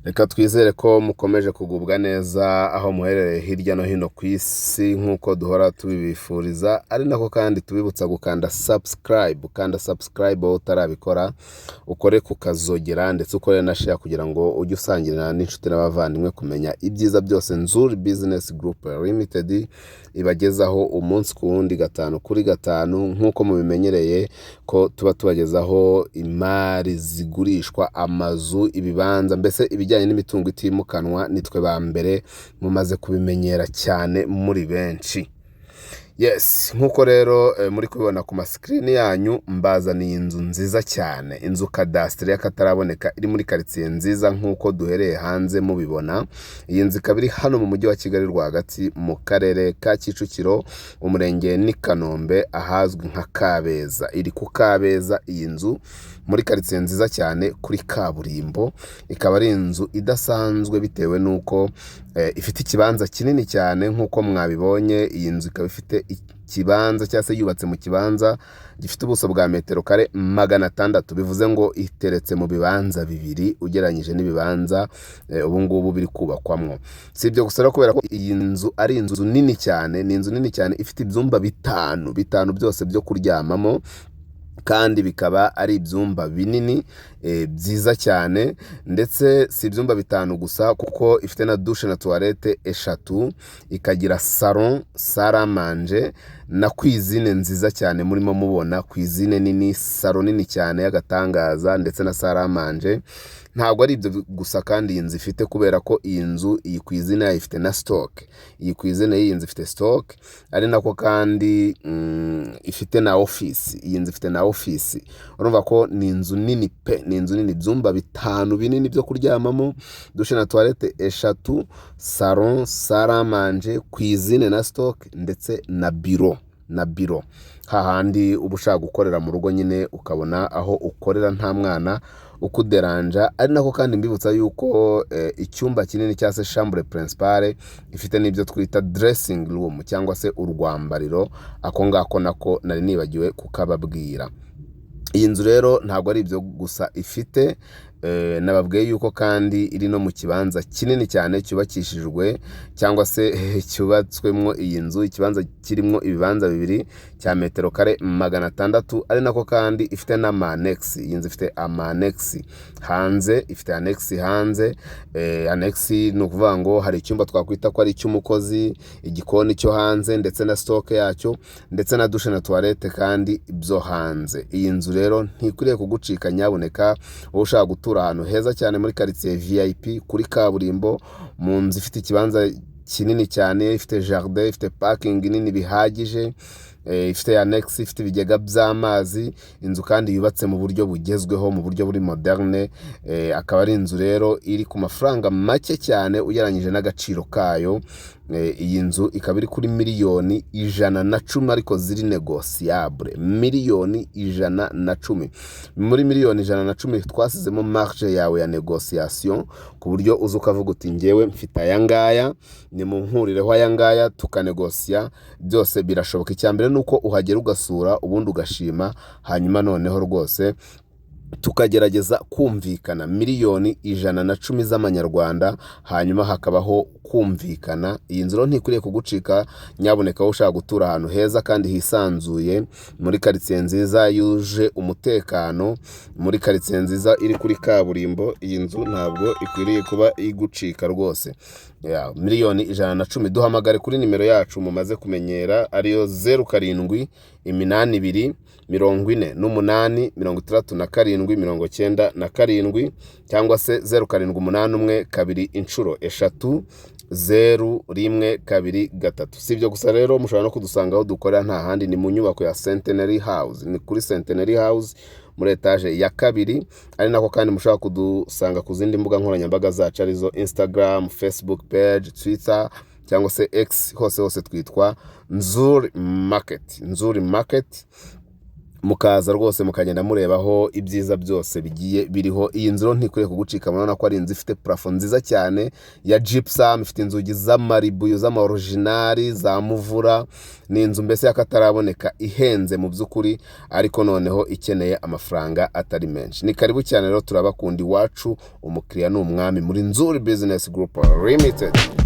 Reka twizere ko mukomeje kugubwa neza aho muherereye hirya no hino ku isi nk'uko duhora tubibifuriza, ari nako kandi tubibutsa gukanda subscribe. Kanda subscribe wowe utarabikora, ukore ku kazogera ndetse ukore na share kugira ngo ujye usangira n'inshuti n'abavandimwe kumenya ibyiza byose Nzuri Business Group Limited ibagezaho umunsi ku wundi, gatanu kuri gatanu, nk'uko mubimenyereye ko tuba tubagezaho imari zigurishwa, amazu, ibibanza, mbese ibijyanye n'imitungo itimukanwa. Nitwe ba mbere, mumaze kubimenyera cyane muri benshi. Yes, nk'uko rero muri kubibona ku masikirini yanyu, mbazaniye inzu nziza cyane, inzu kadasiteri y'akataraboneka iri muri karitsiye nziza nk'uko duhereye hanze mubibona. Iyi nzu ikaba iri hano mu Mujyi wa Kigali rwagati, mu Karere ka Kicukiro, umurenge ni Kanombe, ahazwi nka Kabeza. Iri ku Kabeza iyi nzu, muri karitsiye nziza cyane, kuri kaburimbo. Ikaba ari inzu idasanzwe bitewe n'uko ifite ikibanza kinini cyane nk'uko mwabibonye. Iyi nzu ikaba ifite ikibanza, cyangwa se yubatse mu kibanza gifite ubuso bwa metero kare 600, bivuze ngo iteretse mu bibanza bibiri ugereranyije n'ibibanza ubu ngubu biri kubakwamwo. Si ibyo gusa rero, kubera ko iyi nzu ari inzu nini cyane, ni inzu nini cyane ifite ibyumba bitanu, bitanu byose byo kuryamamo, kandi bikaba ari ibyumba binini byiza cyane. Ndetse si ibyumba bitanu gusa, kuko ifite na douche na toilette eshatu, ikagira salon, salle à manger na cuisine nziza cyane. Murimo mubona cuisine nini, salon nini cyane y'agatangaza, ndetse na salle à manger. Ntabwo ari ibyo gusa kandi iyi nzu ifite, kubera ko iyi nzu, iyi cuisine yayo ifite na stock. Iyi cuisine y'iyi nzu ifite stock, ari nako kandi ifite na office. Iyi nzu ifite na office. Urumva ko ni inzu nini pe, ni inzu nini: ibyumba bitanu binini byo kuryamamo, douche na toilette eshatu, salon, salle à manger, cuisine na stock, ndetse na biro hahandi uba ushaka gukorera mu rugo nyine, ukabona aho ukorera nta mwana ukuderanja. Ari nako kandi mbibutsa yuko icyumba kinini cyangwa se chambre principale ifite n'ibyo twita dressing room cyangwa se urwambariro. Ako ngako nako nari nibagiwe kukababwira. Iyi nzu rero ntabwo ari ibyo gusa ifite. Nababwiye yuko kandi iri no mu kibanza kinini cyane cyubakishijwe cyangwa se cyubatswemo iyi nzu, ikibanza kirimo ibibanza bibiri cya metero kare 600. Ari nako kandi ifite n'ama annexe. Iyi nzu ifite ama annexe hanze, ifite annexe hanze. Annexe ni ukuvuga ngo hari icyumba twakwita ko ari icy'umukozi, igikoni cyo hanze ndetse na stock yacyo, ndetse na douche na toilette kandi byo hanze. Iyi nzu rero ntikwiriye kugucika nyabuneka, wowe ushaka gutura ahantu heza cyane muri karitsiye VIP, kuri kaburimbo, mu nzu ifite ikibanza kinini cyane, ifite jardin, ifite parking nini bihagije, ifite annexe, ifite ibigega by'amazi, inzu kandi yubatse mu buryo bugezweho, mu buryo buri moderne. Akaba ari inzu rero iri ku mafaranga make cyane ugereranyije n'agaciro kayo. Iyi nzu ikaba iri kuri miliyoni 110, ariko ziri négociable. Miliyoni 110. Muri miliyoni 110 twasizemo marge yawe ya négociation, ku buryo uza ukavuga uti: "Ngewe mfite aya ngaya, nimunkurireho aya ngaya," tukanegosiya, byose birashoboka. Icya mbere ni uko uhagera ugasura, ubundi ugashima, hanyuma noneho rwose tukagerageza kumvikana. Miliyoni 110 z'amanyarwanda, hanyuma hakabaho kumvikana. Iyi nzu rero ntikwiriye kugucika nyabuneka, wowe ushaka gutura ahantu heza kandi hisanzuye, muri karitsiye nziza yuje umutekano, muri karitsiye nziza iri kuri kaburimbo. Iyi nzu ntabwo ikwiriye kuba igucika rwose. Ya, miliyoni 110. Duhamagare kuri nimero yacu mumaze kumenyera, ariyo 0782 48 67 97, cyangwa se 0781 000 123. Si ibyo gusa rero, mushobora no kudusanga aho dukorera. Nta handi, ni mu nyubako ya Centenary House, ni kuri Centenary House muri etaje ya kabiri. Ari nako kandi mushobora kudusanga ku zindi mbuga nkoranyambaga zacu, arizo Instagram, Facebook page, Twitter cyangwa se X. Hose hose twitwa Nzuri Market, Nzuri Market. Mukaza rwose mukagenda murebaho ibyiza byose bigiye biriho. Iyi nzu rero ntikwiriye kugucika. Murabona ko ari inzu ifite plafond nziza cyane ya gypsum, ifite inzugi z'amaribuyu z'ama original za muvura. Ni inzu mbese y'akataraboneka, ihenze mu by'ukuri, ariko noneho ikeneye amafaranga atari menshi. Ni karibu cyane rero, turabakunda iwacu. Umukiriya ni umwami muri Nzuri Business Group Limited.